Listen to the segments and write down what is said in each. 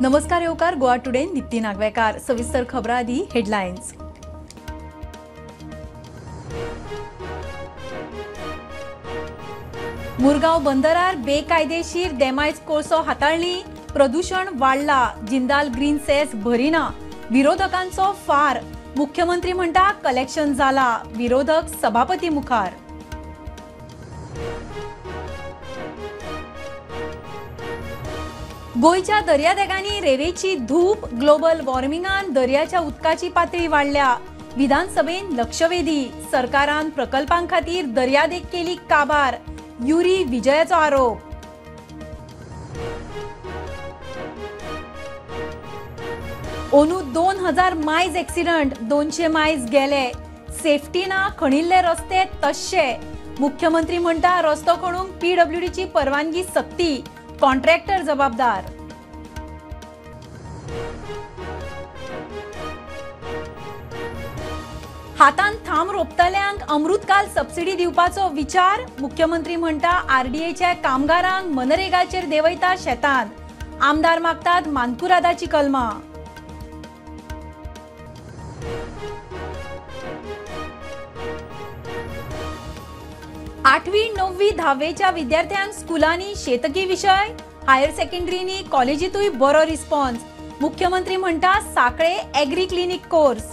नमस्कार येवकार गोवा टुडे दीप्ती नागवेकार. सविस्तर खबरां आदी हेडलायन्स. मुरगांव बंदरार बेकायदेशीर देमायज कोळसो हाताळणी, प्रदूषण वाडला, जिंदाल ग्रीन सेस भरिना, विरोधकांचो फार. मुख्यमंत्री म्हणटा कलेक्शन जाला, विरोधक सभापती मुखार. गोंयच्या दर्यादेगांनी रेवेची धूप, ग्लोबल वॉर्मिंगान दर्याच्या उदकाची पातळी वाडल्या. विधानसभेन लक्षवेधी, सरकारान प्रकल्पां खातीर दर्यादेग केली काबार, युरी विजयाचो आरोप. ओनू 2000 मायज एक्सिडंट, 200 मायज गेले, सेफ्टी ना, खणिल्ले रस्ते तश्शे. मुख्यमंत्री म्हणटा रस्तो खणूंक पीडब्ल्यूडीची परवानगी सक्ती, कॉन्ट्रॅक्टर जबाबदार. हातान थांब रोपतल्यांक अमृतकाल सबसिडी दिवपाचो विचार, मुख्यमंत्री म्हणटा आरडीएच्या कामगारांक मनरेगाचेर देंवयता शेतांत, आमदार मागतात मानकुरादाची कलमा. आठवी णववी धावेच्या विद्यार्थ्यांक स्कुलांनी शेतकी विशय, हायर सेकंडरीनी कॉलेजीतूय बरो रिस्पॉन्स. मुख्यमंत्री म्हणटा सांखळे एग्री क्लिनिक कोर्स.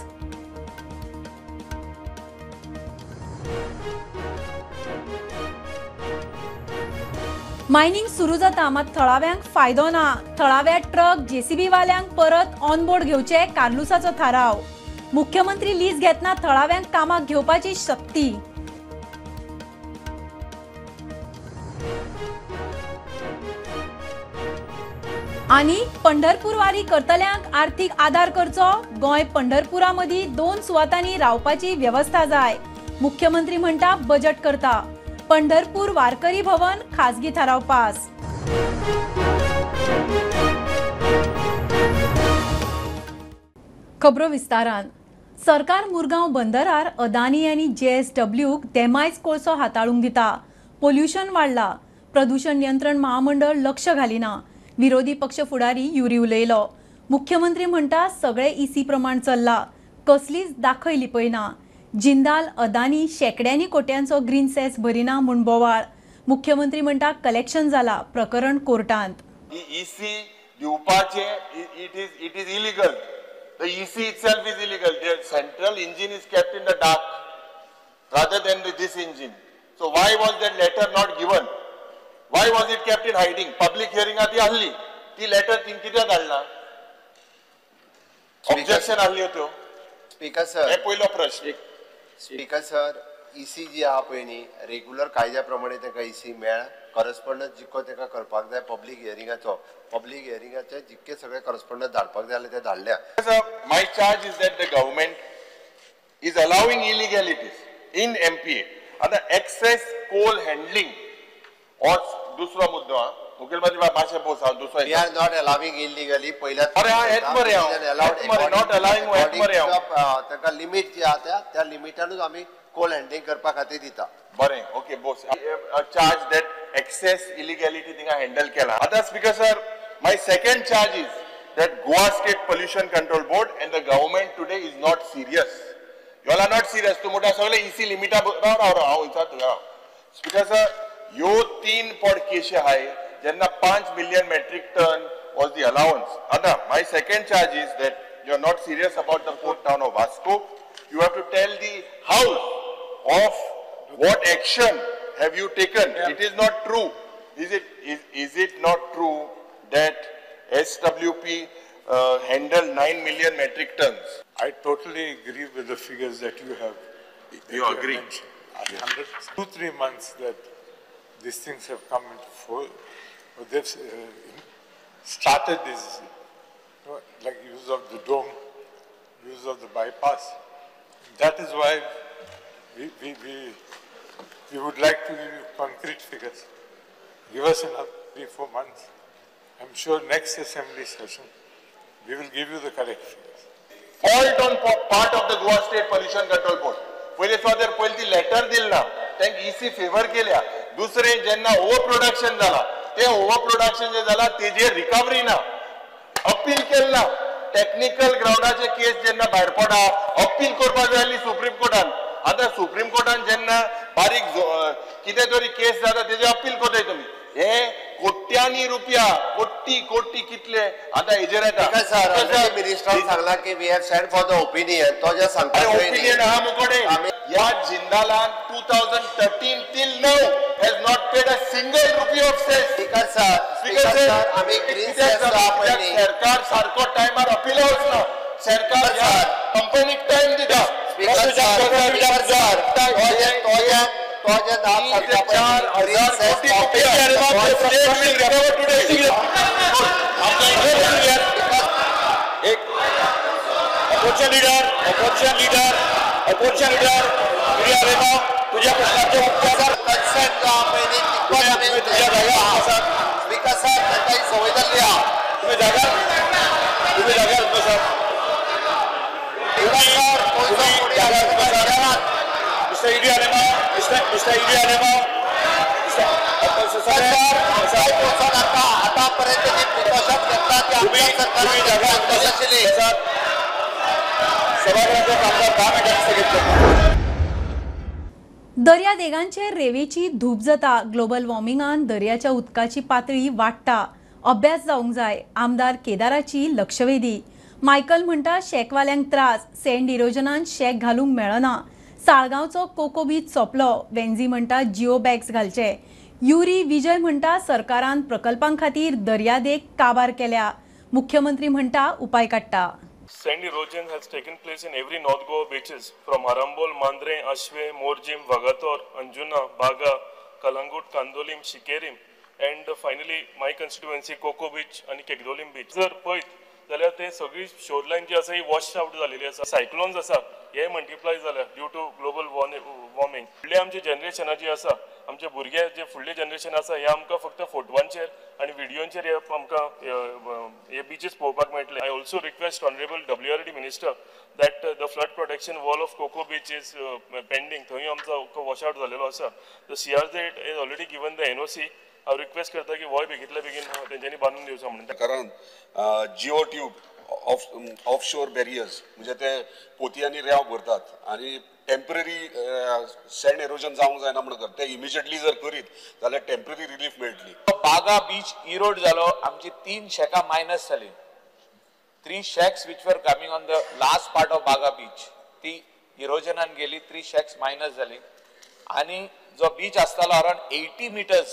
मायनिंग सुरू जाता मात थळाव्यांक फायदो ना, थळाव्या ट्रक जेसीबी वाल्यांक परत ऑनबोर्ड घेवचे कार्लुसाचो थाराव. मुख्यमंत्री लीज घेतना थळाव्यांक कामाक घेवपाची सक्ती. आनी पंढरपूर वारी करतल्यांक आर्थिक आधार करचो, गोंय पंढरपुरा मदीं 2 सुवातांनी रावपाची वेवस्था जाय, मुख्यमंत्री म्हणटा बजेट करता. पंढरपूर वारकरी भवन खासगी थाराव पास. खबरो विस्तारान. सरकार मुरगांव बंदरार अदानी आनी जेएसडब्ल्यूक देमायज कोळसो हाताळूंक दिता, पोल्युशन वाडला, प्रदूषण नियंत्रण महामंडळ लक्ष घालिना, विरोधी पक्ष फुडारी युरी उलयलो. मुख्यमंत्री म्हणटा सगळे ईसी प्रमाण चल्ला, कसलीच दाखय लिपयना. जिंदाल अदानी शेकड्यांनी कोट्यांचो ग्रीन सेस भरिना म्हूण बोवाळ. मुख्यमंत्री म्हणटा कलेक्शन जाला, प्रकरण कोर्टांत. ईसी दिवपाचे it is illegal. The EC itself is illegal. The central engine is kept in the dark rather than this engine. So why was that letter not given? Why was it kept in hiding? Public hearing ती आहली, ती letter तिन कित्याक धाडना? Objection आहली त्यो. Speaker sir, हे पयलो प्रश्न. स्पीकर सर, ईसी जी आहा पळय न्ही, रेगुलर कायद्या प्रमाणे तांकां ईसी मेळ्ळा, करस्पॉन्डन्स जितको तांकां करपाक जाय पब्लीक हियरिंगाचो, पब्लीक हियरिंगाचे जितके सगळे करस्पॉन्डन्स धाडपाक जाय जाल्यार ते धाडल्या. My charge is that the government is allowing illegalities in MPA. आतां एक्सेस कोल हँडलिंग और दुसरो मुद्दो हा, मुखेलमंत्री बाब मातशें बोस हांव दुसरो. We are not allowing illegally. पयल्या अरे हा हेच मरे हांव, not allowing हेच मरे हांव. तांकां लिमीट जी आहा त्या लिमिटानूच आमी कोल हँडलिंग करपा खातीर दिता. बरें, okay boss. Charge that excess illegality थिंगा हँडल केला. आतां speaker sir, my second charge is that Goa State Pollution Control Board and the government today is not serious. You all are not serious. तूं म्हणटा सगळे इसी लिमिटा. राव राव हांव विचारता. Speaker sir, ह्यो 3 पॉड केशी आहाय जेन्ना 5 million metric ton was the allowance. आतां my second charge is that you are not serious about the port town of Vasco. You have to tell the house of what action have you taken. It is not true. Is it not true that SWP handled 9 million metric tons? I totally agree with the figures that you have. You agree? 100, 2-3 months that these things have come into full. They've started this, you know, like use of the dome, use of the bypass. That is why we would like to give you concrete figures. Give us another 3-4 months. I'm sure next assembly session we will give you the correct figures. Fault on part of the Goa State Pollution Control Board. पयले सुवातेर पयली ती letter दिल ना, तांकां EC favour केल्या. दुसरें जेन्ना over production जाला, ते ओवर प्रोडक्शन जे जाला तेजेर रिकवरी ना. अपील केला. टेक्निकल ग्राउंडाचे केस जेन्ना भायर पडा अपील करपाक जाय सुप्रीम कोर्टान. आतां सुप्रीम कोर्टान जेन्ना बारीक कितें तरी केस जाता तेजे अपील करताय तुमी. हे कोट्यांनी रुपया, कोटी कोटी कितले आतां हेजेर येता. सर मिनिस्टरान सांगला की we have send for the opinion. तो जे सांगता ओपिनियन आहा मुकोडे. ह्या जिंदालान 2013 till now has not paid a single rupee of cess. Speaker sir, speaker sir, आमी ग्रीन सेस सरकार सारको टायमार अपील वचना. सरकार कंपनीक टायम दिता. स्पीकर सर, तो जे नाम सांगता 4,000 कोटी रुपया. एक opposition leader, opposition leader, opposition leader Yuri Alemao, तुझ्या प्रश्नाचे उत्तर. कन्सेंट जो आहा पळय न्ही तितको तुझ्या जाग्यार आसा. स्पीकर सर, तांकां ही संवय जाल्ली आहा. तुमी जाग्यार, तुमी जाग्यार बसा. Mister Yuri Alemao, mister Yuri Alemao, आतापर्यंत जी प्रिकॉशन घेतला ती आमच्या सरकारान आशिल्ली. सभागृहाचो कामकाज 10 मिनटांनी स्थगीत करता. दर्यादेगांचेर रेवेची धूप जाता. ग्लोबल वॉर्मिंगान दर्याच्या उदकाची पातळी वाडटा. अभ्यास जावंक जाय. आमदार केदाराची लक्षवेधी. मायकल म्हणटा शेकवाल्यांक त्रास, सँड इरोजनान शेक घालूंक मेळना. साळगांवचो कोको बीच सोंपलो. वेन्झी म्हणटा जिओ बॅग्स घालचे. युरी विजय म्हणटा सरकारान प्रकल्पां खातीर दर्यादेग काबार केल्या. मुख्यमंत्री म्हणटा उपाय काडटा. Sand erosion has taken place in every North Goa beaches from Arambol, Mandrem, Ashwem, Morjim, Vagator, Anjuna, Baga, Calangute, Candolim, Sinquerim and finally my constituency Coco Beach आनी केगदोलीम बीच. जर पळयत जाल्यार ते सगळी शोरलायन जी आसा ही वॉश आवट जालेली आसा. सायक्लोन्स आसा हे मल्टिप्लाय जाल्या ड्यू टू ग्लोबल वॉर्मिंग. फुडले आमचे जनरेशना जी आसा, आमचे भुरगे जे फुडले जनरेशन आसा हे आमकां फक्त फोटवांचेर आनी व्हिडियोंचेर हे आमकां हे बिचीस पळोवपाक मेळटले. I also request honourable WRD minister that the flood protection wall of Coco Beach is pending. थंय आमचो वॉश आवट जालेलो आसा. The CRZ is already given the NOC. हांव रिक्वेस्ट करता की होय बेगीतल्या बेगीन तेंच्यांनी बांदून दिवचो म्हणून. कारण geo tube offshore barriers म्हणजे ते पोतयांनी रेंव भरतात आनी टेम्पररी सँड एरोजन जावंक जायना म्हणून ते इमिजिएटली जर करीत जाल्यार टेम्पररी रिलीफ मेळटली. बागा बीच इरोड जालो, आमची 3 शेकां मायनस जाली. 3 shacks which were coming on the last part of Baga beach ती इरोजनान गेली. 3 शॅक्स मायनस जाली आनी जो बीच आसतालो अरावंड 80 मिटर्स,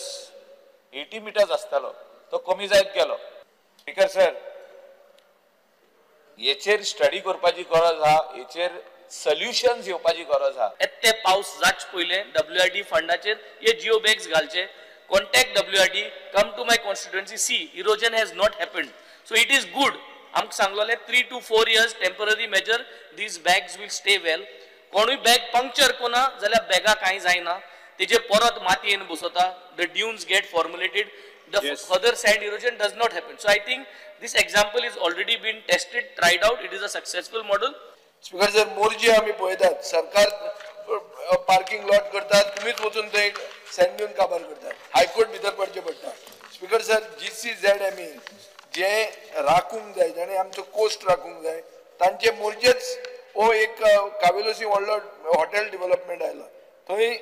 80 मिटर्स आसतालो तो कमी जायत गेलो. स्पीकर सर, हेचेर स्टडी करपाची गरज आहा, हेचेर सोल्युशन्स येवपाची गरज आहा. येते पावस जाच पयले WRD फंडाचेर हे जिओ बॅग्स घालचे. Contact WRD, come to my constituency, see erosion has not happened. So it is good. आमकां सांगलोले 3 to 4 years temporary measure, these bags will stay well. कोणूय बॅग पंक्चर कोना जाल्यार बॅगा कांय जायना, तेजेर परत मातयेन बसोता. The dunes get formulated, the further sand erosion does not happen. So I think this example is already been tested, tried out. It is a successful model. Speaker sir, Morjim आमी पळयतात सरकार पार्किंग लॉट करतात, तुमीच वचून थंय send dune काबार करतात. High court भितर पडचें पडटा. स्पीकर सर, GCZME जे राखूंक जाय, जाणें आमचो कोस्ट राखूंक जाय, तांचे मोरजेच हो एक कावेलोसी व्हडलो हॉटेल डिवलपमेंट आयला, थंय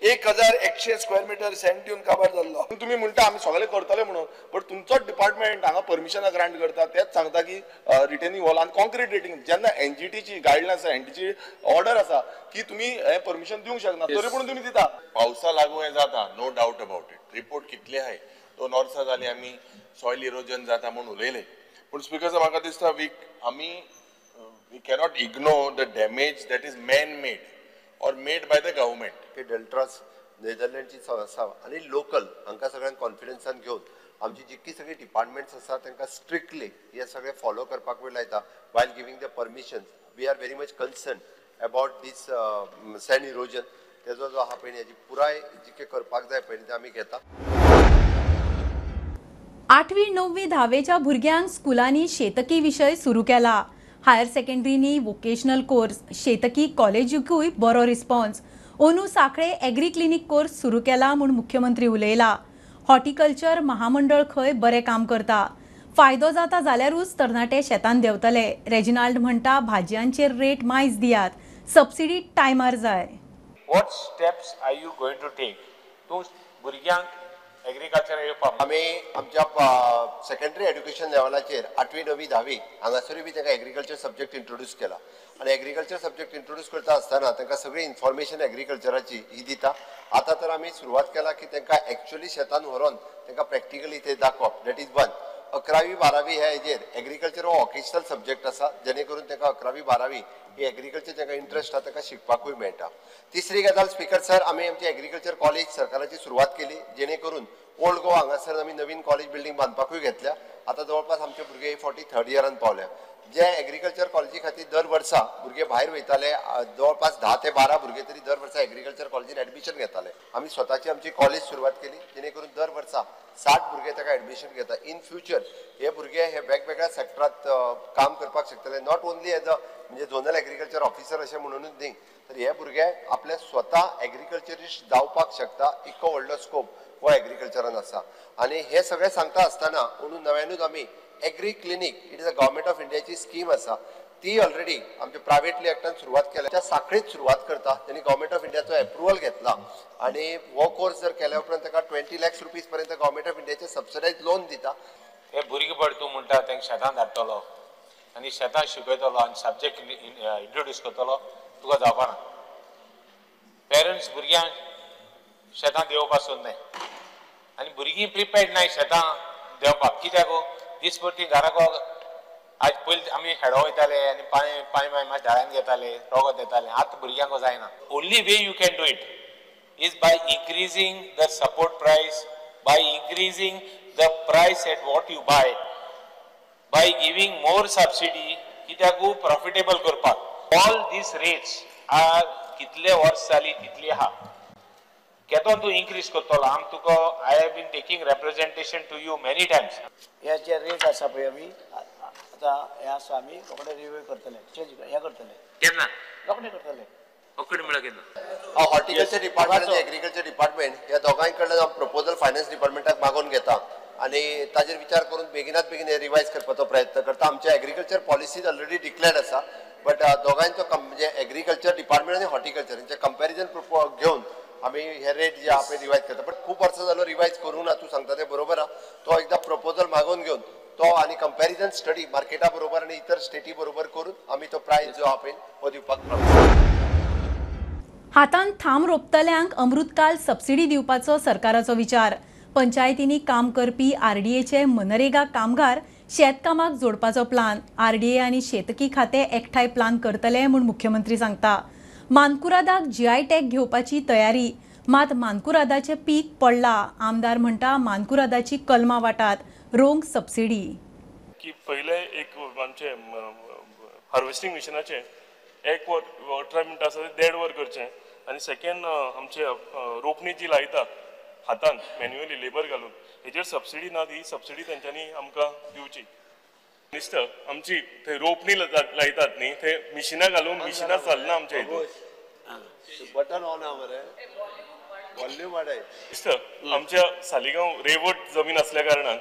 1100 स्क्वेअर मिटर सँड ड्यून काबार जाल्लो. तुमी म्हणटा आमी सगळे करतले म्हणून, बट तुमचोच डिपार्टमेंट हांगा परमिशनां ग्रांट करता, तेच सांगता की रिटेनिंग वॉल आनी कॉन्क्रीट रेटिंग. जेन्ना एनजीटीची गायडलायन्स आसा, एनजीटीची ऑर्डर आसा की तुमी हें परमिशन दिवंक शकना, तरी पूण तुमी दिता. पावसा लागून हें जाता, no doubt about it. Report कितले आहाय, 2 वर्सां जालीं आमी सॉयल इरोजन जाता म्हूण उलयले. पूण स्पीकर साहेब, म्हाका दिसता आमी we cannot ignore the damage that is man made or made by the government. डेल्ट्रास नेदरलँडची संस्था आनी लोकल हांकां सगळ्यांक कॉन्फिडन्सान घेवन आमची जितकी सगळी डिपार्टमेंट्स आसा तांकां स्ट्रिक्टली हे सगळे फॉलो करपाक वयर लायता. While giving the permissions we are very much concern about this sand erosion. तेजो जो आहा पळय हेजी पुराय जितकें करपाक जाय पळय तें आमी घेता. 8वी 9वी 10वेच्या भुरग्यांक स्कुलांनी शेतकी विशय सुरू केला. हायर सेकंडरीनी वोकेशनल कोर्स, शेतकी कॉलेजीकूय बरो रिस्पॉन्स. ओनू साखळे एग्री क्लिनिक कोर्स सुरू केला म्हूण मुख्यमंत्री उलयला. हॉर्टिकल्चर महामंडळ खंय बरें काम करता. फायदो जाता जाल्यारूच तरणाटे शेतान देंवतले. रेजिनाल्ड म्हणटा भाजयांचेर रेट मायज दियात, सबसिडी टायमार जाय. What steps are you going to take तूं भुरग्यांक एग्रीकल्चर येवपाक? आमी आमच्या सेकंडरी एड्युकेशन लेवलाचेर 8वी 9वी 10वी हांगासरूय बी तांकां एग्रीकल्चर सब्जेक्ट इंट्रोड्यूस केला आनी एग्रीकल्चर सब्जेक्ट इंट्रोड्यूस करता आसतना तांकां सगळी इन्फॉर्मेशन एग्रीकल्चराची ही दिता. आतां तर आमी सुरवात केला की तांकां एक्चुअली शेतान व्हरोन तांकां प्रॅक्टिकली ते दाखोवप. That is one. 11वी 12वी ह्या हेजेर एग्रीकल्चर हो वॉकेशनल सब्जेक्ट आसा, जेणे करून तांकां 11वी 12वी ही एग्रीकल्चर तांकां इंट्रस्ट आसा तांकां शिकपाकूय मेळटा. तिसरी गजाल स्पीकर सर, आमी आमची एग्रीकल्चर कॉलेज सरकाराची सुरवात केली, जेणे करून ओल्ड गोवा हांगासर आमी नवीन कॉलेज बिल्डींग बांदपाकूय घेतल्या. आतां जवळपास आमचे भुरगे 43rd इयरान पावल्या. जे एग्रीकल्चर कॉलेजी खातीर दर वर्सा भुरगे भायर वयताले, जवळपास 10 ते 12 भुरगे तरी दर वर्सा एग्रीकल्चर कॉलेजीन एडमिशन घेताले. आमी स्वताची आमची कॉलेज सुरवात केली, जेणे करून दर वर्सा 60 भुरगे ताका एडमिशन घेता. इन फ्युचर हे भुरगे हे वेगवेगळ्या सेक्टरात काम करपाक शकतले, not only as a म्हणजे झोनल एग्रीकल्चर ऑफिसर अशें म्हणूनच न्ही, तर हे भुरगे आपले स्वता एग्रीकल्चरिस्ट जावपाक शकता. इतको व्हडलो स्कोप हो एग्रीकल्चरान आसा. आनी हे सगळें सांगता आसतना अंदू नव्यानूच आमी agri clinic, it is a government of इंडियाची स्कीम आसा, ती ऑलरेडी आमच्या प्रायवेटली एक्टान सुरवात केल्या. त्या साखळीत सुरवात करता तेणी गव्हर्मेंट ऑफ इंडियाचो एप्रुवल घेतला आनी हो कोर्स जर केल्या उपरांत ताका 20 लॅक्स रुपीज पर्यंत गव्हर्मेंट ऑफ इंडियाचे सबसिडायज लोन दिता. हे भुरगेपण तूं म्हणटा तांकां शेतान धाडटलो आनी शेतान शिकयतलो आनी सब्जेक्ट इंट्रोड्यूस करतलो, तुका जावपाना. पेरंट्स भुरग्यांक शेतां देंवोवपाक सोदनाय आनी भुरगीं प्रिपेर्ड नाय शेतां देंवपाक. कित्याक दीसभर ती घराक आज पयलीं आमी हेडो वयताले आनी पांय पांय माय मातशें झाडान घेताले, रोगत येताले. आतां भुरग्यांक जायना. Only way you can do it is by increasing the support price, by increasing the price at what you buy, by giving more subsidy, कित्याकू profitable करपाक. ऑल these rates are कितले वर्स जाली तितली आहा. केदो तूं इन्क्रीज करतलो? आम तुका I have been taking representation to you many times. हे जे रेट आसा पळय आमी आतां हे आसा, आमी रोखडे रिव्यू करतले, चेंज हें करतले. केन्ना रोखडे करतले? रोखडे म्हळ्यार केन्ना? हॉर्टिकल्चर डिपार्टमेंट आनी एग्रीकल्चर डिपार्टमेंट ह्या दोगांय कडल्यान हांव प्रपोजल फायनान्स डिपार्टमेंटाक मागोवन घेता आनी ताजेर विचार करून बेगिनात बेगीन हे रिवायज करपाचो प्रयत्न करता. आमच्या एग्रीकल्चर पॉलिसीज ऑलरेडी डिक्लेर्ड आसा, बट दोगांयचो म्हणजे एग्रीकल्चर डिपार्टमेंट आनी हॉर्टिकल्चर हेंचे कंपॅरिजन घेवन आमी हे रेट जे आहा पळय रिवायज करता. बट खूब वर्सां जालो रिवायज करूं ना. तूं सांगता तें बरोबर आहा. तो एकदां प्रपोजल मागोवन घेवन तो आनी कंपॅरिजन स्टडी मार्केटा बरोबर आनी इतर स्टेटी बरोबर करून आमी तो प्रायस जो आहा पळय हो दिवपाक प्रपोज. हातान थांब रोपतल्यांक अमृतकाल सबसिडी दिवपाचो सरकाराचो विचार. पंचायतींनी काम करपी आरडीएचे मनरेगा कामगार शेतकामाक जोडपाचो प्लान. आरडीए आनी शेतकी खातें एकठांय प्लान करतले म्हूण मुख्यमंत्री सांगता. मानकुरादाक जीआय टॅग घेवपाची तयारी, मात मानकुरादाचें पीक पडला. आमदार म्हणटा मानकुरादाची कलमां वाटात, रोंग सबसिडी. की पयले एक आमचे हार्वेस्टिंग मिशनाचें 1 वर 18 मिनटां आसा ते 1.5 वर करचें आनी सेकेंड आमचे रोपणी जी लायता हातान मॅन्युअली लेबर घालून हेजेर सबसिडी ना, ती सबसिडी तेंच्यांनी आमकां दिवची. मिनिस्टर आमची थंय रोपणी लायतात न्ही, थंय मिशिनां घालून मिशिनां चलना आमच्या हितून. बटन ऑन आहा मरे, वॉल्यूम वाडय. मिनिस्टर आमच्या सालिगांव रेवट जमीन आसल्या कारणान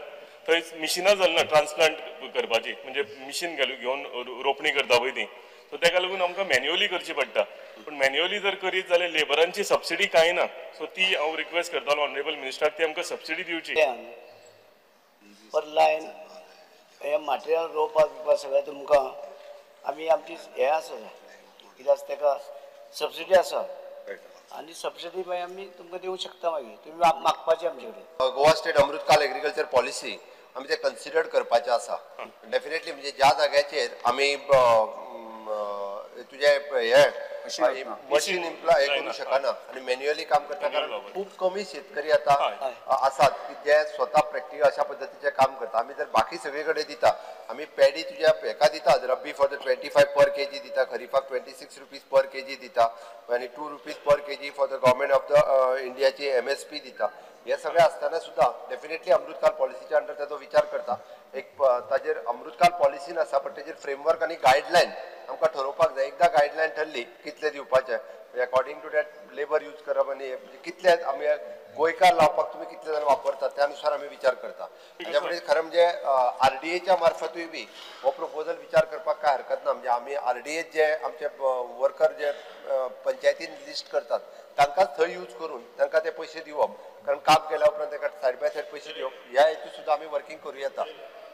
थंय मिशिनां चलना ट्रान्सप्लांट करपाची, म्हणजे मिशीन घालून घेवन रोपणी करता पळय ती, सो तेका लागून आमकां मॅन्युअली करची पडटा. पूण मॅन्युअली जर करीत जाल्यार लेबरांची सबसिडी कांय ना, सो ती हांव रिक्वेस्ट करतालो ऑनरेबल मिनिस्टराक ती आमकां सबसिडी दिवची. पर लायन हे मटेरियल रोवपाक बिवपाक सगळें तुमकां आमी आमची हें आसा कितें आसा तेका सबसिडी आसा आनी सबसिडी मागीर आमी तुमकां दिवंक शकता. मागीर तुमी मागपाची आमचे कडेन. गोवा स्टेट अमृतकाल एग्रीकल्चर पॉलिसी आमी ते कन्सिडर करपाचें आसा. डेफिनेटली म्हणजे ज्या जाग्याचेर आमी तुजे हे मशीन हे करूं शकना आनी मॅन्युअली काम करता, कारण खूब कमी शेतकरी आतां आसात की जे स्वता प्रॅक्टिकल अशा पद्दतीचें काम करता. आमी जर बाकी सगळे कडेन दिता, आमी पॅडी तुज्या हेका दिता, रब्बी फॉर the 25 पर केजी दिता, खरीफाक 26 रुपीज पर केजी दिता आनी 2 rupees per KG for the government of the इंडियाची MSP दिता. हे सगळें आसतना सुद्दां डेफिनेटली अमृतकाल पॉलिसीच्या अंडर ताचो विचार करता. एक ताजेर अमृतकाल पॉलिसी आसा, पण ताजेर फ्रेमवर्क आनी गायडलायन आमकां ठरोवपाक जाय. एकदां गायडलायन ठरली कितले दिवपाचे, according to that labour use करप आनी कितले आमी गोंयकार लावपाक तुमी कितले जाण वापरतात त्या नुसार आमी विचार करता. त्यामुळे खरें म्हणजे आरडीएच्या मार्फतूय बी हो प्रपोजल विचार करपाक काय हरकत ना. म्हणजे आमी आरडीए जे आमचे वर्कर जे पंचायतीन लिस्ट करतात तांकांच थंय यूज करून तांकां ते पयशे दिवप, कारण काम केल्या उपरांत ताका सायड बाय सायड पयशे दिवप ह्या हेतू सुद्दां आमी वर्किंग करूं येता.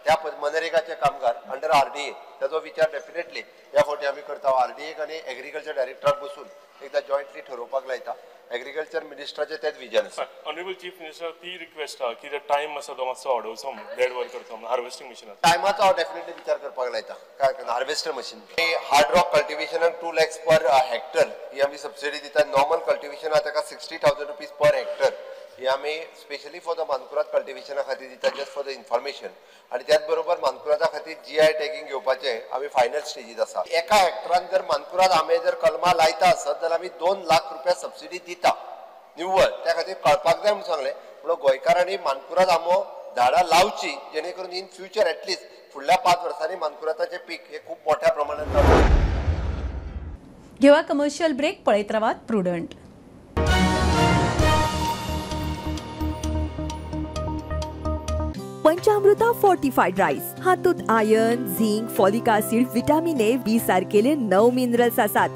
त्या मनरेगाचे कामगार अंडर आरडीए ताजो विचार डेफिनेटली ह्या फावटी आमी करता. आरडीएक आनी एग्रीकल्चर डायरेक्टराक बसून एकदा जॉयंटली ठरोवपाक लायता. एग्रीकल्चर मिनिस्टराचें तेंच विजन आसा. ऑनरेबल चीफ मिनिस्टर, ती रिक्वेस्ट आहा की टायम आसा तो मातसो वाडोवचो म्हणून देड वर करचो म्हणून हार्वेस्टिंग मशीन टायमाचो हांव डेफिनेटली विचार करपाक लायता. काय हार्वेस्टर मशीन हार्ड रॉक कल्टिवेशनाक 2 lakhs पर हेक्टर ही आमी सबसिडी दिता. नॉर्मल कल्टिवेशनाक ताका 60,000 रुपीज पर हेक्टर ही आमी स्पेशली फॉर the Mankurad कल्टिवेशना खातीर दिता, जस्ट फॉर the information. आनी त्याच बरोबर मानकुरादा खातीर जीआय टॅगिंग घेवपाचें आमी फायनल स्टेजीत आसा. एका हेक्टरान जर मानकुराद आंबे जर कलमां लायता आसत जाल्यार आमी 2 लाख रुपया सबसिडी दिता निव्वळ. त्या खातीर कळपाक जाय म्हणून सांगलें. म्हणून गोंयकारांनी मानकुराद आंबो झाडां लावची जेणे करून इन फ्युचर एटलिस्ट फुडल्या 5 वर्सांनी मानकुरादाचें पीक हे खूब मोठ्या प्रमाणात जातलें. घेवा कमर्शियल ब्रेक, पळयत रावात प्रुडंट. पंचामृता फोर्टिफाईड राईस हातूंत iron, zinc, folic acid, vitamin A, B सारकेले 9 minerals आसात.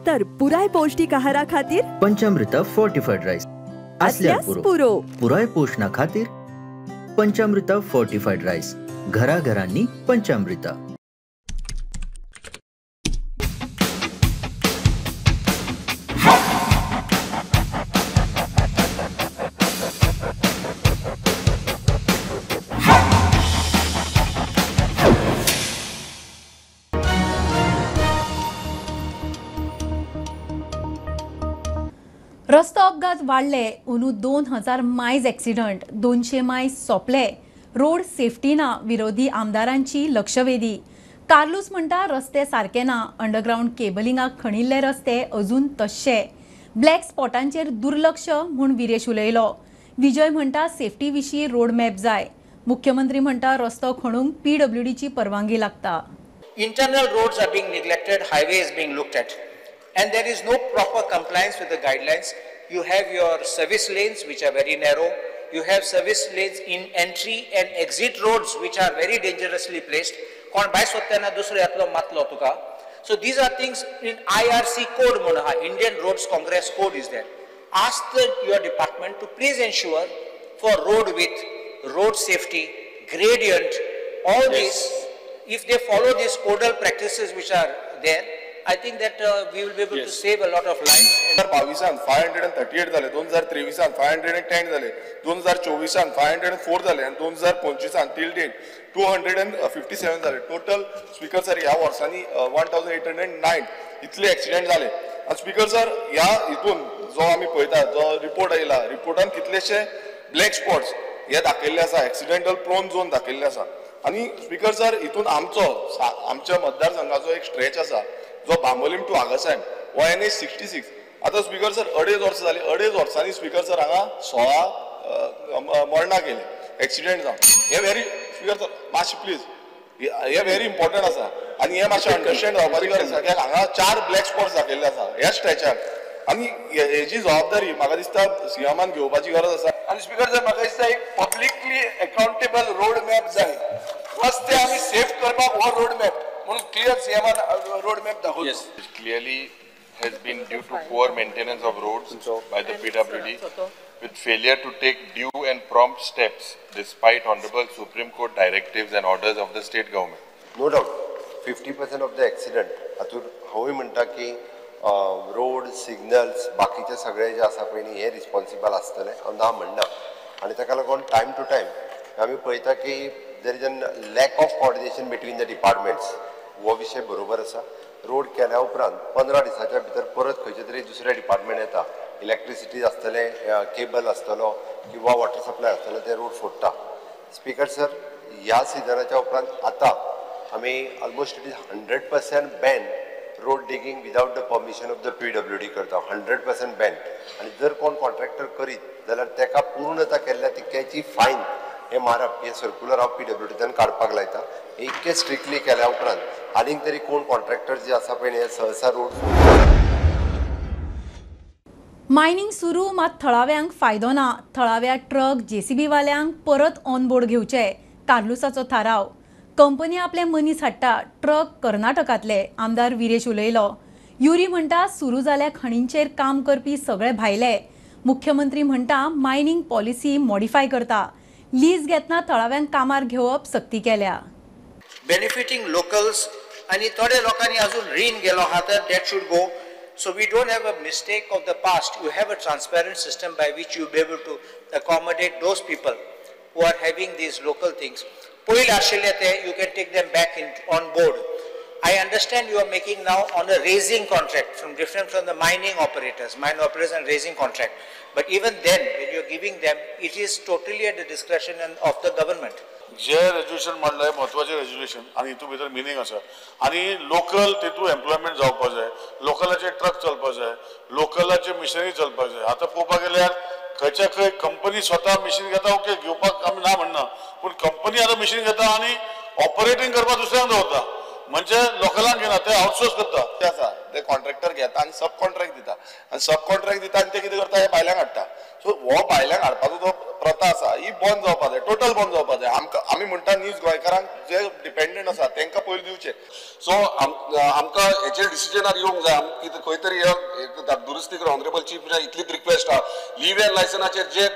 तर पुराय पौष्टिक आहारा खातीर पंचामृता फोर्टिफाईड राईस आसल्यार पुरो. पुराय पोषणा खातीर पंचामृता फोर्टिफाईड राईस, घराघरांनी पंचामृता. रस्तो अपघात वाडले, अंदू 2000 मायज एक्सिडंट, 200 मायज सोंपले. रोड सेफ्टी ना, विरोधी आमदारांची लक्षवेधी. कार्लूस म्हणटा रस्ते सारके ना, अंडरग्रावंड केबलिंगाक खणिल्ले रस्ते अजून तश्शे, ब्लॅक स्पॉटांचेर दुर्लक्ष म्हूण विरेश उलयलो. विजय म्हणटा सेफ्टी विशीं रोड मॅप जाय. मुख्यमंत्री म्हणटा रस्तो खणूंक पीडब्ल्यूडीची परवानगी लागता. Internal roads are being neglected, highway is being looked at, and there is no proper compliance with the guidelines. You have your service lanes which are very narrow, you have service lanes in entry and exit roads which are very dangerously placed. कोण भायर सोदतना दुसरो येतलो मातलो तुका. So these are things in IRC code म्हणून आहा, Indian Roads Congress code is there. Ask your department to please ensure for road width, road safety, gradient, all these, if they follow these codal practices which are there, I think that we will be able to save a lot of lives. 2022 538 झाले, 2023 510 झाले, 2024 504 झाले आणि 2025 till date 257 झाले. Total speaker sir ह्या वर्सांनी 1809 इतले accident झाले. आणि स्पीकर सर ह्या हितून जो आमी पळयता जो रिपोर्ट आयला, रिपोर्टान कितलेशे ब्लॅक स्पॉट्स हे दाखयल्ले आसा, एक्सिडेंटल प्रोन झोन दाखयल्ले आसा. आणि स्पीकर सर हितून आमचो आमच्या मतदारसंघाचो एक स्ट्रेच आसा जो बांबोलीम टू आगासाहेब हो NH 66. आतां स्पीकर सर 2.5 वर्सां जाली, 2.5 वर्सांनी स्पीकर सर हांगा 16 मरणां गेले एक्सिडेंट जावन. हे व्हेरी स्पीकर सर मातशें प्लीज हे व्हेरी इम्पॉर्टंट आसा आनी हे मातशें अंडरस्टँड जावपाची गरज आसा कित्याक हांगा 4 ब्लॅक स्पॉट्स दाखयल्ले आसा ह्या स्ट्रेचार आनी हेजी जबाबदारी म्हाका दिसता सीएमान घेवपाची गरज आसा. आनी स्पीकर सर म्हाका दिसता एक पब्लिकली अकाउंटेबल रोड मॅप जाय, रस्ते आमी सेफ करपाक हो रोड मॅप म्हणून क्लियर सीएमान रोड मॅप दाखवतो. Clearly has been due to poor maintenance of roads by the PWD with failure to take due and prompt steps despite Honorable Supreme Court directives and orders of the state government. No doubt, 50% of the accident हातूंत हांवूय म्हणटा की road signals बाकीचे सगळे जे आसा पळय न्ही हे रिस्पॉन्सिबल आसतले हांव ना म्हणना. आनी ताका लागून टायम टू टायम आमी पळयता की there is an lack of coordination between the departments. हो विशय बरोबर आसा. रोड केल्या उपरांत 15 दिसाच्या भितर परत खंयचे तरी दुसरे डिपार्टमेंट येता, इलेक्ट्रिसिटी आसतलें, केबल आसतलो किंवा वॉटर सप्लाय आसतलो, ते रोड फोडटा. स्पीकर सर ह्या सिजनाच्या उपरांत आतां आमी almost it is 100% ban road digging without the permission of the PWD करता, 100% बॅन. आनी जर कोण कॉन्ट्रॅक्टर करीत जाल्यार ताका पूर्णता केल्ल्या तितक्याची फायन हे मारप हे सर्क्युलर हांव पीडब्ल्यूडींतल्यान काडपाक लायता. हे इतकें स्ट्रिक्टली केल्या उपरांत आनीक तरी कोण कॉन्ट्रॅक्टर जे आसा पळय हे सहसा रोड. मायनिंग सुरू मात थळाव्यांक फायदो ना. थळाव्या ट्रक जेसीबी वाल्यांक परत ऑन बोर्ड घेवचे, कार्लुसाचो थाराव. कंपनी आपले मनीस हाडटा, ट्रक कर्नाटकांतले, आमदार विरेश उलयलो. युरी म्हणटा सुरू जाल्या खणींचेर काम करपी सगळे भायले. मुख्यमंत्री म्हणटा मायनिंग पॉलिसी मॉडिफाय करता. लीज घेतना थळाव्यांक कामार घेवप सक्ती केल्या. बेनिफिटींग लोकल्स आनी थोडे लोकांनी अजून रीण गेलो आहा तर that should go. So we don't have a mistake of the past. You have a transparent system by which you be able to accommodate those people who are having these local things. पयलीं आशिल्ले ते you can take them back in on board. I understand you are making now on a raising contract from different from the mining operators, mine operators and raising contract. But even then, when you are giving them, it is totally at the discretion of the government. J resolution मांडलाय म्हत्वाचें resolution आनी हितून भितर meaning आसा आनी local तितून employment जावपा जाय, लोकलाचे truck चलपा जाय, लोकलाचे मिशनरी चलपा जाय. आतां पळोवपाक गेल्यार खंयच्या खंय कंपनी स्वता मिशीन घेता, ओके घेवपाक आमी ना म्हणना, पूण कंपनी आतां मिशीन घेता आनी ऑपरेटींग करपाक दुसऱ्यांक दवरता, म्हणजे लोकलांक घेना, ते आउटसोर्स करता. ते आसा ते कॉन्ट्रॅक्टर घेता आनी सब कॉन्ट्रॅक्ट दिता आनी सब कॉन्ट्रॅक्ट दिता आनी ते कितें करता, हे भायल्यांक हाडटा. सो हो भायल्यांक हाडपाचो जो प्रथा आसा ही बंद जावपा जाय, टोटल बंद जावपा जाय. आमकां आमी म्हणटा न्यूज गोंयकारांक जे डिपेंडंट आसा तांकां पयलीं दिवचें. सो आमकां हेचेर डिसिजनार येवंक जाय. कितें खंय तरी दुरुस्ती कर. ऑनरेबल चीफ इतलीच रिक्वेस्ट आहा, लीव अँड लायसनाचेर जे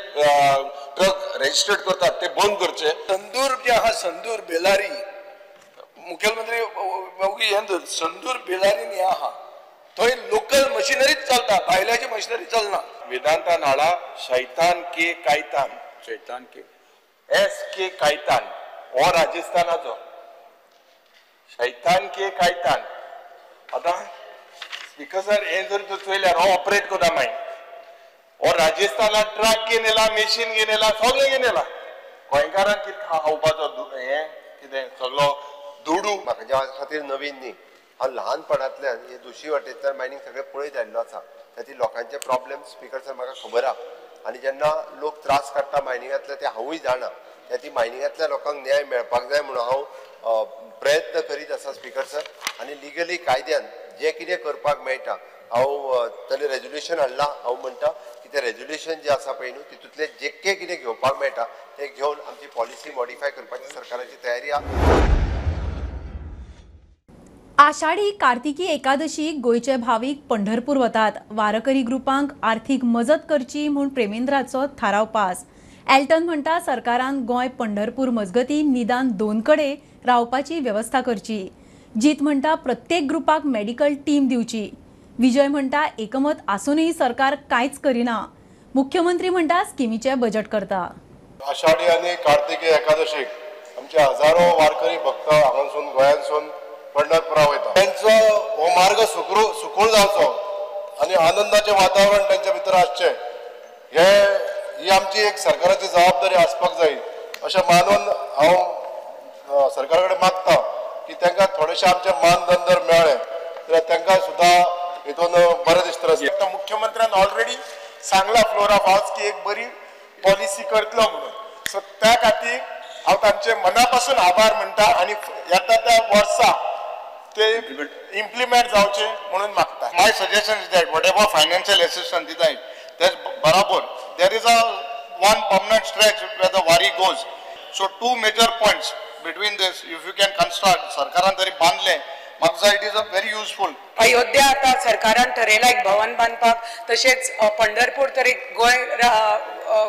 ट्रक रेजिस्टर्ड करतात ते बंद करचे. संदूर जे आहा, संदूर बेलारी, मुखेलमंत्री ओगी हें संदूर बेलारीन हें आहा, थंय लोकल मशिनरीच चलता, भायल्याची मशिनरी चलना. वेदांता नाडा शैतान के कायतान, शैतान के एस के कायतान हो राजस्थानाचो शैतान के कायतान. आतां स्पीकर सर हें जर तूं चोयल्यार हो ऑपरेट करता मायन, हो राजस्थानाक ट्रक घेवन येयला, मशीन घेवन येयला, सगळें घेवन येयला. गोंयकारांक कितें खावपाचो हें कितें सगळो दुडू. म्हाका खातीर नवीन न्ही, हांव ल्हानपणांतल्यान हे दुशी वाटेंतल्यान मायनींग सगळें पळयत आयिल्लो आसा. ताची लोकांचे प्रॉब्लेम स्पीकर सर म्हाका खबर आहा आनी जेन्ना लोक त्रास काडटा मायनिंगांतले ते हांवूय जाणा. त्या ती मायनिंगांतल्या लोकांक न्याय मेळपाक जाय म्हणून हांव प्रयत्न करीत आसा स्पीकर सर. आनी लिगली कायद्यान जें कितें करपाक मेळटा हांव ताणें रेजोल्युशन हाडलां. हांव म्हणटा की तें रेजोल्युशन जें आसा पळय न्हू तितूंतलें जे कितें घेवपाक मेळटा तें घेवन आमची पॉलिसी मॉडिफाय करपाची सरकाराची तयारी आहा. आषाढी कार्तिकी एकादशीक गोंयचे भावीक पंढरपूर वतात. वारकरी ग्रुपांक आर्थीक मजत करची म्हूण प्रेमेंद्राचो थाराव पास. एल्टन म्हणटा सरकारान गोंय पंढरपूर मजगती निदान 2 कडे रावपाची वेवस्था करची. जीत म्हणटा प्रत्येक ग्रुपाक मेडिकल टीम दिवची. विजय म्हणटा एकमत आसूनय सरकार कांयच करिना. मुख्यमंत्री म्हणटा स्किमीचें बजेट करता. आषाढी आनी कार्तिकी एकादशीक आमचे हजारो वारकरी भक्त हांगासून गोंयांसून पंढरपुरा वयता. तेंचो हो मार्ग सुकूळ जावचो आनी आनंदाचें वातावरण तेंच्या भितर आसचें हे ही आमची एक सरकाराची जबाबदारी आसपाक जाय अशें मानून हांव सरकारा कडेन मागता की तांकां थोडेशें आमचें मानधन जर मेळ्ळें जाल्यार तांकां सुद्दां हितून बरें दिसतलें. आतां मुख्यमंत्र्यान ऑलरेडी सांगला फ्लोर ऑफ हावस की एक बरी पॉलिसी करतलो म्हणून. सो त्या खातीर हांव तांचे मना पासून आभार म्हणटा आनी येता त्या वर्सा ते इम्प्लिमेंट जावचे म्हणून मागता. My suggestion is that whatever financial assistance दिताय that's बराबर. There is a one permanent stretch where the Wari goes. So 2 major points between this if you can construct. सरकारान तरी बांदलें म्हाका it is a very useful. Ayodhya आतां सरकारान ठरयला एक भवन बांदपाक, तशेंच पंढरपूर तर एक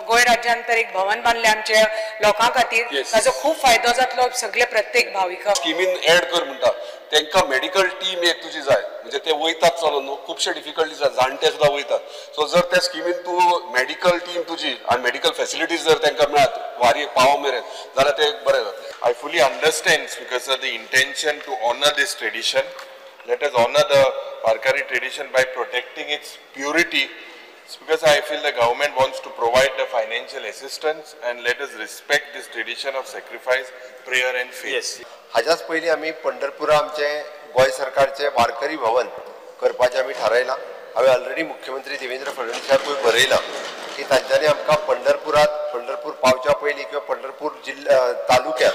गोंय राज्यान तर एक भवन बांदलें आमच्या लोकां खातीर, ताचो खूब फायदो जातलो सगळे प्रत्येक भाविकांक. स्किमीन एड कर म्हणटा तांकां मेडिकल टीम एक तुजी जाय, म्हणजे ते वयतात चलोन न्हू, खुबशे डिफिकल्टीज आसा, जाणटे सुद्दां वयतात. सो जर त्या स्किमीन तूं मेडिकल टीम तुजी आनी मेडिकल फेसिलिटीज जर तांकां मेळत वारी पावो मेरेन जाल्यार ते बरें जातलें. I fully understand because of the intention to honor this tradition. Let us honor the Varkari tradition by protecting its purity. It's because I feel the government wants to provide the financial assistance and let us respect this tradition of sacrifice, prayer and faith. Yes. हाज्याच पयलीं आमी पंढरपुरा आमचे गोंय सरकारचे वारकरी भवन करपाचें आमी थारायलां. हांवें already मुख्यमंत्री देवेंद्र फडणवीसाकूय बरयलां की तांच्यांनी आमकां पंढरपुरात पंढरपूर पावच्या पयलीं किंवा पंढरपूर जिल्ल्या तालुक्यात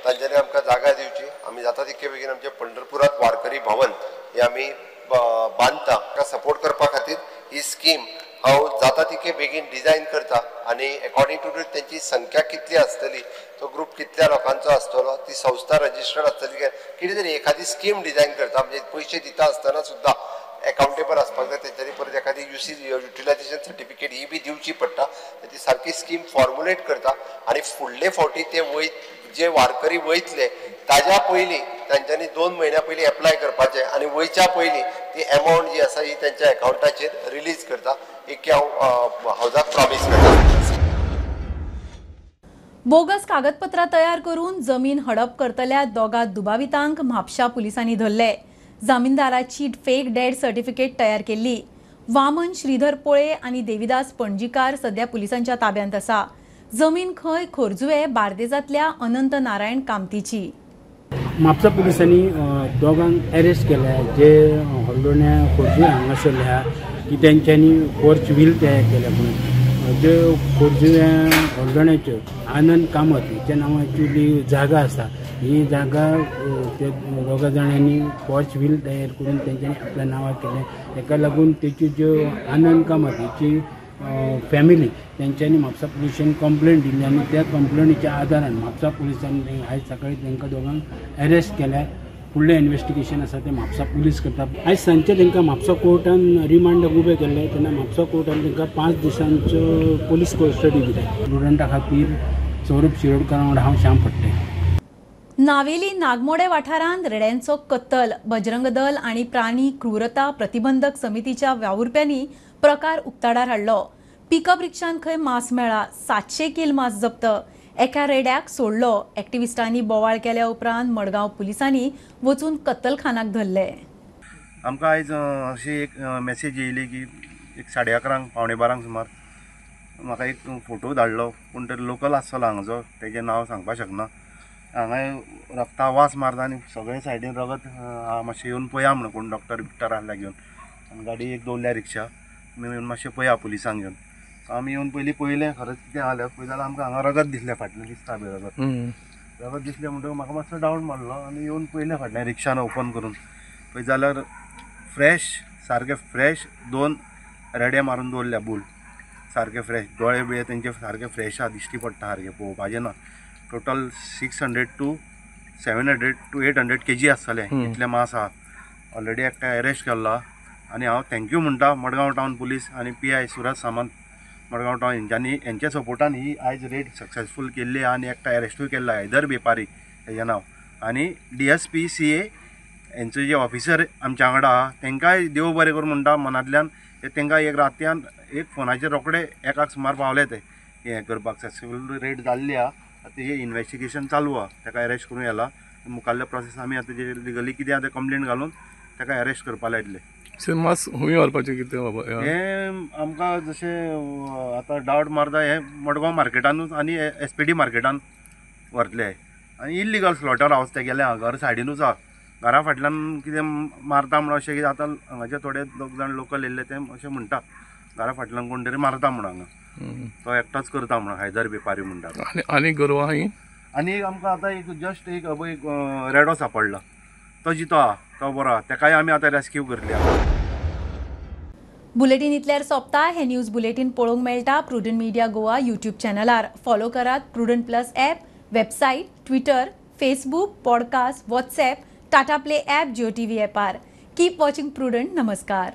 तांच्यांनी आमकां जागा दिवची. आमी जाता तितके बेगीन आमच्या पंढरपुरात वारकरी भवन हे आमी बांदता. ताका सपोर्ट करपा खातीर ही स्कीम हांव जाता तितके बेगीन डिजायन करता आनी एकॉर्डिंग टू तेंची संख्या कितली आसतली, तो ग्रूप कितल्या लोकांचो आसतलो, ती संस्था रजिस्टर्ड आसतली काय कितें तरी एखादी स्कीम डिजायन करता. म्हणजे पयशे दिता आसतना सुद्दां एकाउंटेबल आसपाक जाय, तेंच्यांनी परत एखादी युसीज युटिलायझेशन सर्टिफिकेट ही बी दिवची पडटा. ती सारकी स्कीम फॉर्मुलेट करता आनी फुडले फावटी ते जे वारकरी वयतले ताज्या पयलीं तांच्यांनी 2 म्हयन्या पयलीं एप्लाय करपाचें आनी वयच्या पयलीं ती एमावंट जी आसा ही तेंच्या एकावंटाचेर रिलीज करता. एक हांव हावजाक प्रॉमीस करता. बोगस कागदपत्रां तयार करून जमीन हडप करतल्या दोगा दुबावितांक म्हापशा पुलिसांनी धरले. जामीनदाराची फेक डेड सर्टिफिकेट तयार केल्ली. वामन श्रीधर पोळे आनी देविदास पणजीकार सध्या पुलिसांच्या ताब्यांत आसा. जमीन खंय खोर्जुवे बार्देजांतल्या अनंत नारायण कामतीची. म्हापसा पुलिसांनी दोगांक अरेस्ट केल्या जे हळदोण्या खोर्जुवे हांगासरले आहा की तेंच्यांनी फोर्च व्हील तयार केल्या म्हणून. जे खोर्जुवे हळदोण्याच्यो आनंद कामत हेच्या नांवाची जी जागा आसा ही जागा ते दोगा जाणांनी फोर्च व्हील तयार करून तेंच्यांनी आपल्या नांवार केलें. हेका लागून तेची ज्यो आनंद कामत हेची फॅमिली तेंच्यांनी म्हापसा पुलिशेन कंप्लेंट दिली आनी त्या कंप्लेनीच्या आदारान म्हापसा पुलिसांनी आयज सकाळी तांकां दोगांक अरेस्ट केल्या. फुडलें इन्वेस्टिगेशन आसा तें म्हापसा पुलीस करता. आयज सांजचे तांकां म्हापसा कोर्टान रिमांडाक उबे केल्ले तेन्ना म्हापसा कोर्टान तांकां 5 दिसांचो पुलीस कस्टडी दिल्या. स्टुडंटा खातीर सौरभ शिरोडकर वांगडा हांव श्याम फडटे. नावेली नागमोडे वाठारांत रेड्यांचो कत्तल. बजरंग दल आनी प्राणी क्रूरता प्रतिबंधक समितीच्या वावुरप्यांनी प्रकार उक्ताडार हाडलो. पिकअप रिक्षान खंय मांस मेळ्ळा. 700 कील मांस जप्त. एका रेड्याक सोडलो. एक्टिविस्टांनी बोवाळ केल्या उपरांत मडगांव पुलिसांनी वचून कत्तलखानाक धरले. आमकां आयज अशी एक मॅसेज येयली की एक 11:30 11:45 सुमार म्हाका एक फोटो धाडलो, कोण तरी लोकल आसतलो हांगाचो, तेजें नांव सांगपाक शकना. हांगा रगता वास मारता आनी सगळे सायडीन रगत मातशें येवन पळया म्हणून कोण डॉक्टर बिक्टर आसल्यार घेवन. आनी गाडी एक दवरल्या रिक्षा, तुमी येवन मातशें पळया पुलिसांक घेवन. आमी येवन पयलीं पळयलें खरेंच कितें आहा जाल्यार पळयत जाल्यार आमकां हांगा रगत दिसलें फाटल्यान दिसता पळय रगत. रगत दिसलें म्हणटकच म्हाका मातसो डावट मारलो आनी येवन पळयलें फाटल्यान रिक्षान ओपन करून पळयत जाल्यार फ्रेश सारके फ्रेश 2 रेडे मारून दवरल्या बूल सारके फ्रेश, दोळे बिळे तेंचे सारके फ्रेश आहा, दिश्टी पडटा सारके पळोवपाचें ना. टोटल 600 to 700 to 800 kg आसतलें इतलें मांस आहा. ऑलरेडी एकटा अरेस्ट केल्लो आनी हांव thank you म्हणटा मडगांव टावन पुलीस आनी PI Suraj Samant Madgaon town हेंच्यांनी हेंच्या सपोर्टान ही आयज रेड सक्सेसफूल केल्ली आहा आनी एकटा अरेस्टूय केल्लो हैदर बेपारी हेजें नांव. आनी DSP CA हेंचो जे ऑफिसर आमच्या वांगडा आहा तेंकांय देव बरें करूं म्हणटा मनांतल्यान. तेंकां एक रातयान एक फोनाचेर रोखडे एकाक सुमार पावले ते हें करपाक. सक्सेसफूल रेड जाल्ली आहा. आतां हें इन्वेस्टिगेशन चालू आहा, तेका अरेस्ट करूं येला. मुखाल्ले प्रोसेस आमी आतां जे लिगली कितें आहा तें कंप्लेन घालून तेका अरेस्ट करपा लायतले. मास हुंय व्हरपाचें कितें बाबा हें आमकां जशें आतां डावट मारता हें मडगांव मार्केटानूच आनी SPD मार्केटान व्हरतले. आनी इल्लिगल स्लॉटर हावस तेगेलें आहा, घर सायडीनूच आहा. घरा फाटल्यान कितें मारता म्हणून अशें कितें आतां हांगाचे थोडे दोग जाण लोकल येयल्ले ते अशें म्हणटा घरा फाटल्यान कोण तरी मारता म्हणून हांगा तो एकटोच करता म्हणून हैदर बेपारी म्हणटा. आनी गोरवां ही आनी आमकां आतां एक जस्ट एक एक रेडो सापडला, तो जितो आहा, तो बरो आहा, तेकाय आमी आतां रेस्क्यू करतले. बुलेटीन इतल्यार सोंपता. हे न्यूज बुलेटीन पळोवंक मेळटा प्रुडंट मिडिया गोवा यूट्यूब चॅनलार. फॉलो करात Prudent plus app, website, Twitter, Facebook, podcast, WhatsApp, Tata Play app, Jio TV ॲपार. Keep watching Prudent. नमस्कार.